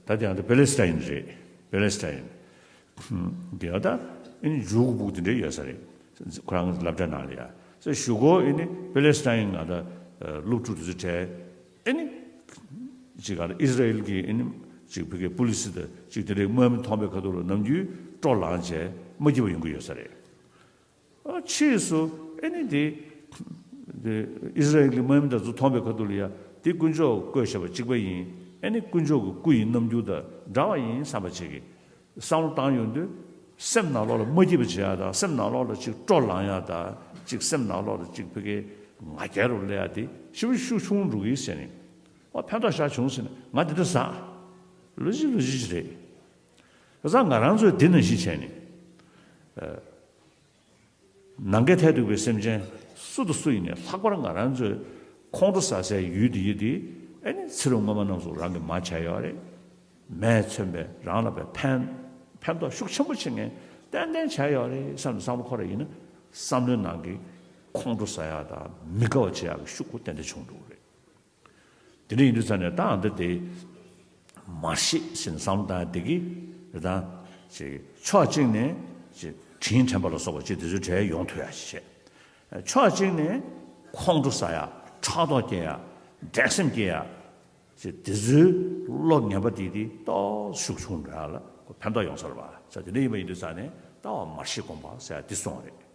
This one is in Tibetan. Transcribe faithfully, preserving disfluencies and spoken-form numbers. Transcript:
ད་དེ་ཡང་ད་པེ་ལེ་སི་ཐན་རེད། པེ་ལེ་སི་ཐན། དེ་ཡང་ད་ཨེ་ནི་མཇུག་གི་སྦུག་དེ་འདྲ་ཡོད་ས་རེད། ཁོ་རང་གི་སློབ་གྲྭ་ནང་ལ་ཡ། ས་གཞུག་གུ་ཨེ་ནི་པེ་ལེ་སི་ཐན་ང་ད་སློབ་ཕྲུག་དེ་ཚོ་གྲས་ཨེ་ནི་ཅིག་ག་ཨི་སི་ར་ཨེལ་གྱི་ཨེ་ནི་ཅིག་ཕ་གིའི་པུ་ལི་སི་དང་ཅིག་དེ་འདྲའི་དམག་མི་མཐོང་པའི་ཁ་ཐུག་ལ་ནམ་རྒྱུན་སྤྲོ་ལངས་བྱས་མ་སྐྱིད་པ་ཡོང་གི་ཡོད་ས་རེད། ཨ་ཕྱིས་སུ་ཨེ་ནི་དེ་དེ་ཨི་སི་ར་ཨེལ་གྱི་དམག་མི་དེ་ཚོ་མཐོང་པའི་ཁ་ཐུག་ལ་ཡ། དེ་དཀོན་མཆོག་བཀོད་བཞག་པ་གཅིག་པ་ཡིན། ཨེ་ནི་དཀོན་མཆོག་གི་སྐུ་ཡི་རྣམ་འགྱུར་དང་འདྲ་བ་ཡིན་བསམ་པ་ཅིག་གི་བསམ་བློ་བཏང་ཡོང་དུས། སེམས་ནང་ལོགས་ལ་མ་སྐྱིད་པ་བྱེད་ཡ་དང་། སེམས་ནང་ལོགས་ལ་ཅིག་སྤྲོ་ལངས་ཡ་དང་། ཅིག་སེམས་ནང་ལོགས་ལ་ཅིག་ཕ་གིའི་ང་རྒྱལ་རུ་སླེབས་ཡ་དེ་ཞེ་པོ་ཤུགས་ཆུང་འགྲོ་གི་ཟེར་ནས། ཨ་ཕན་ཐོགས་ཤར་བྱུང་ཟེར་ནས་ང་དེ་འདྲ་ཟ། ལོ་གཅིག་ལོ་གཅིག་ཅིག་རེད། བྱས་ཙང་ང་རང་ཚོས་དེ་ནང་བཞིན་བྱས་ནས། ནམ་མཁའི་མཐས་གཏུགས་པའི་སེམས་ཅན་སུ་དང་སུ་ཡིན་ནའི་ལྷག་པར་ང་རང་ཚོའི་ཁོང་ཁྲོ་ཟ་སའི་ཡུལ་འདི་ཡི་དེ་ཨེ་ནི་ཚེ་རབས་སྔོན་མ་རྣམས་སུ་རང་གིས་མར་བྱས་ཡོད་རེད། མས་མཚོན་པའི་རང་ལ་བའི་ཕན་ཕན་ཐོགས་ཤུགས་ཆེན་པོ་བྱེད་མཁན་ཏན་ཏན་བྱས་ཡོད་རེད་བསམ་ནས་བསམ་བློ་འཁོར་བ་ཡིན་ན། བསམ་བློའི་ནང་གི་ཁོང་ཁྲོ་ཟ་ཡག་དང་མི་དགའ་བ་བྱེད་ཡག་གི་ཤུགས་ཁོ་ཏན་ཏན་བྱུང་འགྲོ་གི་རེད། དེ་འདྲ་ཡིན་དུས་ཙང་ནས་ད་ཨ་འདི་དེ་མར་ཤེས་ཟེར་ནས་བསམ་བློ་བཏང་ཡ་དེ་གི་རེད་ད། ཅིག་ཕྱོགས་གཅིག་ནས་ཅིག་དྲིན་དྲན་པ་ལ་སོགས་པ་ཅིག་དེ་ཚོའི་གྲས་ཡོང་ཐུབ་ཡ་ཞིག་བྱས། ཕྱོགས་གཅིག་ནས་ཁོང་ཁྲོ་ཟ་ཡ། ཕྲག་དོག་སྐྱེ་ཡ། འགྲན་སེམས་སྐྱེ་ཡ། ཅིག་དེ་ཚོའི་བློ་ངན་པ་དེ་དེ་ཏོག་ཤུགས་ཆུང་འགྲོ་ཡ་ལ་ཁོ་ཕན་ཐོགས་ཡོང་ས་རེད་པ། ས་དེ་འདྲ་ཡིན་པ་ཡིན་དུས་ཙང་ནས་ད་བ་མར་ཤེས་དགོངས་པ་ཟེར་ཡ་དེ་སོང་བ་རེད།